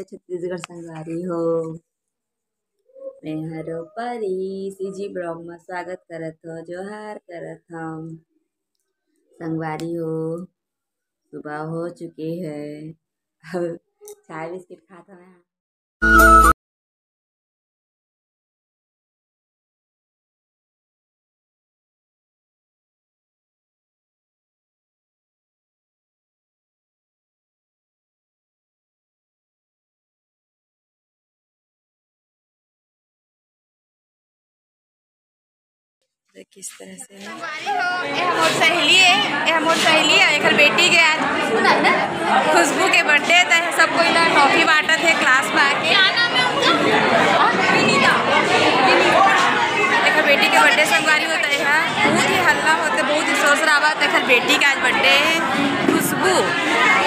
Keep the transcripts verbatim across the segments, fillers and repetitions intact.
छत्तीसगढ़ संगवारी हो। मैं हरो परी, CG vlog में स्वागत करत हो, जोहार करत हम। संगवारी हो, सुबह हो चुके है, अब चाय बिस्किट खात हवे। देख किस तरह से है। संगवारी हो, ये हमर सहेली है, ये हमर सहेली है, एकर बेटी के आज खुशबू के बर्थडे, त सब कोई ला टॉफी बांटत है क्लास में आके। क्या नाम है उनका? विनीता। एकर बेटी के बर्थडे संगवारी होता है, बहुत ही हल्ला होता है, बहुत ही शोर शराबा होता है। एकर बेटी के आज बर्थडे है खुशबू,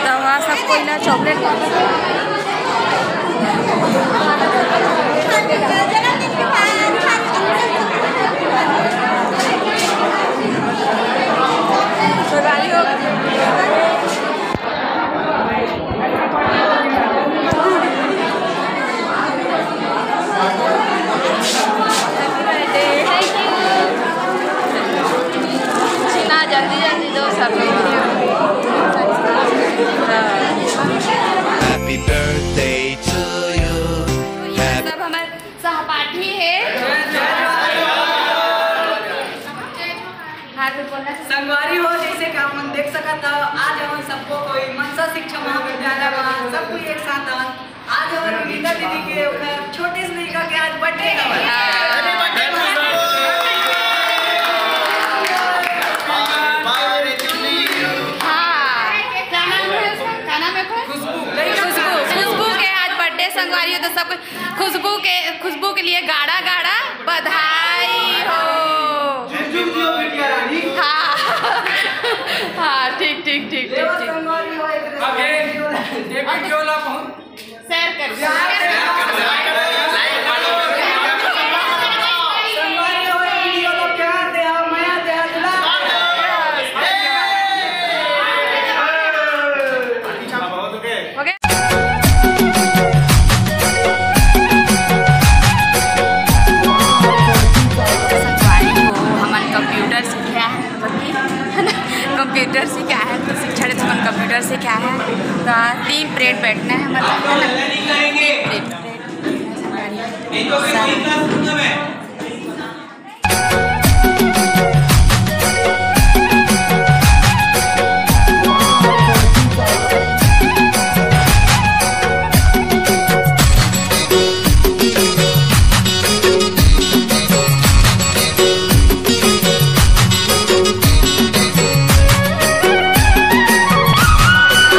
तो वहाँ सब कोई ना चॉकलेट ना, जल्दी जल्दी दो सब लोग। हाँ। Happy birthday to you। ये सब हमारे सहपाठी है। हाथ में बोलना। संगवारी हो, जैसे कि आप मन देख सकत हो, आज हमन सबको कोई मनसा शिक्षा महाविद्यालय में सब कोई एक साथ हवन। आज हमर विनीता दीदी के ओकर छोटे से लइका के आज बर्थडे हवय। हाँ। Happy birthday, खुशबू। हाँ। क्या नाम है उसका? क्या नाम है उसका? खुशबू। खुशबू, खुशबू के आज बर्थडे संगवारी हो, तो सबको खुशबू के, खुशबू के लिए गाड़ा गाड़ा बधाई हो। झुक झुक जियो बिटिया रानी। हाँ। हाँ, ठीक, ठीक, ठीक, ठीक, देवा ठीक। संगवारी हो, एक अब ये, ये वीडियो ला बहुत शेयर कर दो। संगवारी हो, ये वीडियो ला प्यार दे, मया दे, दुलार दे। हो गया? संगवारी हो, हमन कंप्यूटर सीखे आए हैं, मतलब कि, है ना, कंप्यूटर सीखे आए हैं, तो शिक्षण से हमन कंप्यूटर सीखे आए हैं। तो तीन पीरियड बैठना है, मतलब, है ना, तीन पीरियड। आप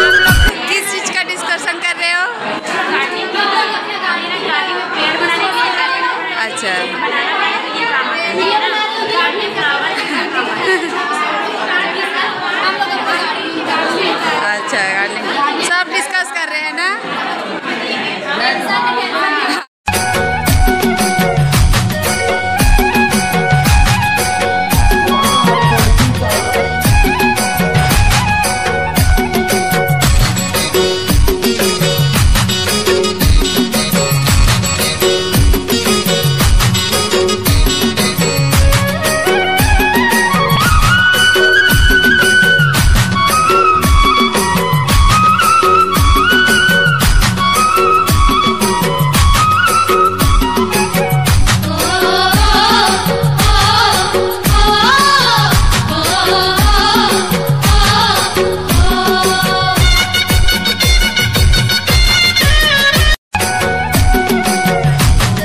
लोग किस चीज का डिस्कशन कर रहे हो? अच्छा। अच्छा, gardening। सब डिस्कस कर रहे हैं ना?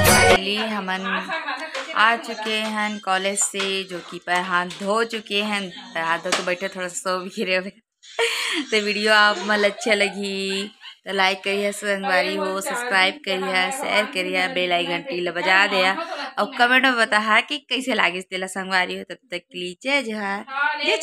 Finally हमन आ चुके हैं कॉलेज से, जो कि पैर हाथ धो चुके हैं। पैर हाथ धो के बैठे, थोड़ा सा सो भी गिरे हुए। तो वीडियो आप मन अच्छा लगी तो लाइक करिए संगवारी हो, सब्सक्राइब करिए, शेयर करिए, बेल आइकन घंटी ला बजा दे, और कमेंट में बताहा कि कैसे लागिस तेला संगवारी हो। तब तक के लिए जय जोहार, जय